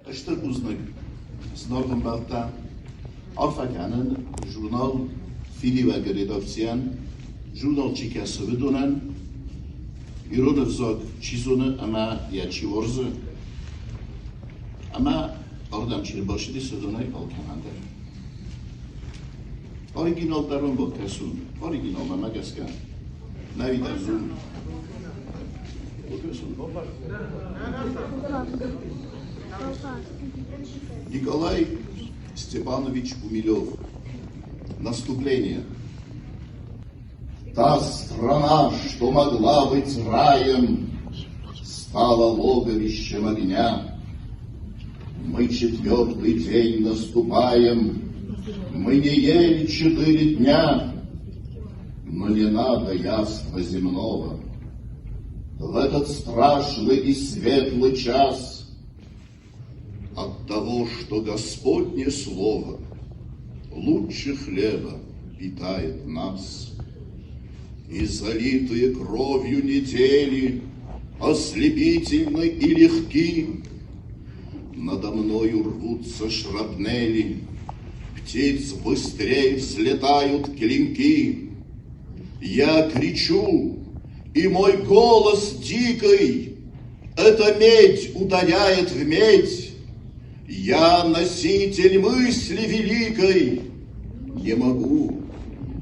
Стыр бузныг, зынаргъ ӕмбӕлттӕ! Арфӕ кӕнын журнал «Фидиуӕг-ы редакцийӕн, журнал чи кӕсы, уыдонӕн, ирон ӕвзаг чи зоны ӕмӕ йӕ чи уарзы, ӕмӕ ардӕм чи ӕрбацыдис, уыдонӕй алкӕмӕн дӕр. Оригинал дӕр уын бакӕсун, оригиналмӕ мӕ гӕсгӕ нӕ видӕрзун. Николай Степанович Гумилев. Наступление. Та страна, что могла быть раем, стала логовищем огня. Мы четвертый день наступаем, мы не ели четыре дня, но не надо яства земного. В этот страшный и светлый час от того, что Господне Слово лучше хлеба питает нас. И залитые кровью недели ослепительны и легки, Надо мною рвутся шрапнели, Птиц быстрее взлетают клинки. Я кричу, и мой голос дикий, Эта медь ударяет в медь. Я носитель мысли великой, Не могу,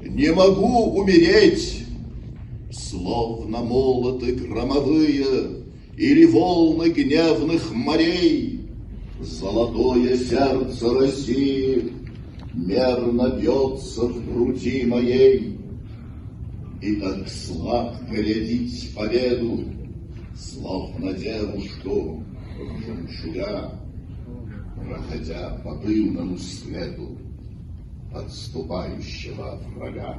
не могу умереть. Словно молоты громовые Или волны гневных морей, Золотое сердце России Мерно бьется в груди моей. И так сладко рядить победу, Словно девушку в жемчуга, Проходя по дымному следу Отступающего врага.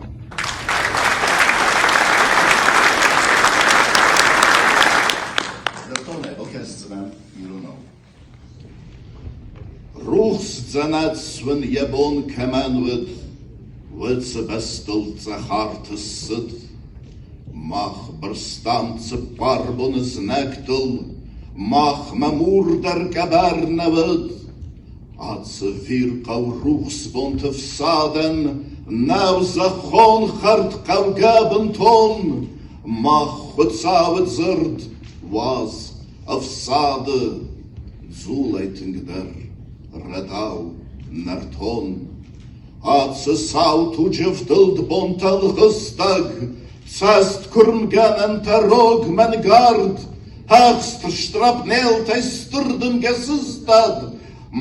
Ныртонӕй бакӕсдзынӕн иронау. Рухс дзӕнӕт суын йӕ бон кӕмӕн уыд, уыцы бӕстыл цӕхӕрты ссыд. Мах бырстам цыппар боны знӕгтыл, махмӕ мур дӕр къӕбӕр нӕ уыд. Ацы вирхъау рухс бонты фсадӕн нӕу зӕххон хӕрд хъӕугӕ бынтон. Мах Хуыцауы дзырд, уадз, ӕфсады, дзулӕй тынгдӕр, рӕдау, нӕртон. Ацы сау туджы вдылд бонтӕ лгъыстӕг, цӕст куырмгӕнӕнтӕ рог мӕнгард, ӕхст шрапнелтӕй стыр дымгӕ сыстад,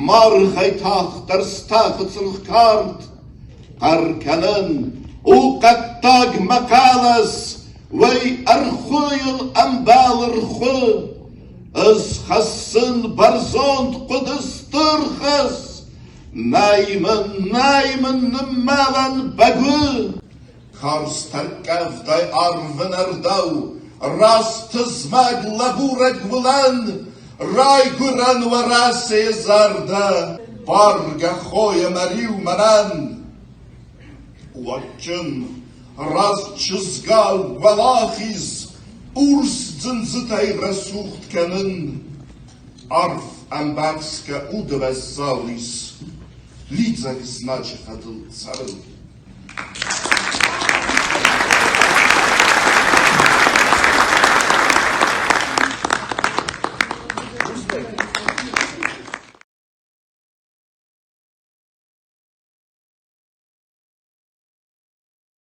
маргъӕй тагъддӕр стӕхы цыргъ кард. Хъӕр кӕнын у хъӕддаг мӕ хъӕлӕс, уый ӕрхуыйыл ӕмбӕлы рхуы. Ӕз хӕссын бӕрзонд хъуыды стыр хӕс, нӕй мын, нӕй мын ныммӕлӕн бӕгуы. Карз тӕрккъӕвдай арвы нӕрдау, раст тызмӕг лӕбурӕг уылӕн, райгуырӕн Уӕрӕсейы зӕрдӕ, баргӕ хойы мӕ риу мӕнӕн. Уадджын, раст чызгау уӕлахиз, урс дзындзытӕй рӕсугъд кӕнын, арф ӕмбӕхсгӕ уды уӕззау рис, лидзӕг знаджы фӕдыл цӕрын.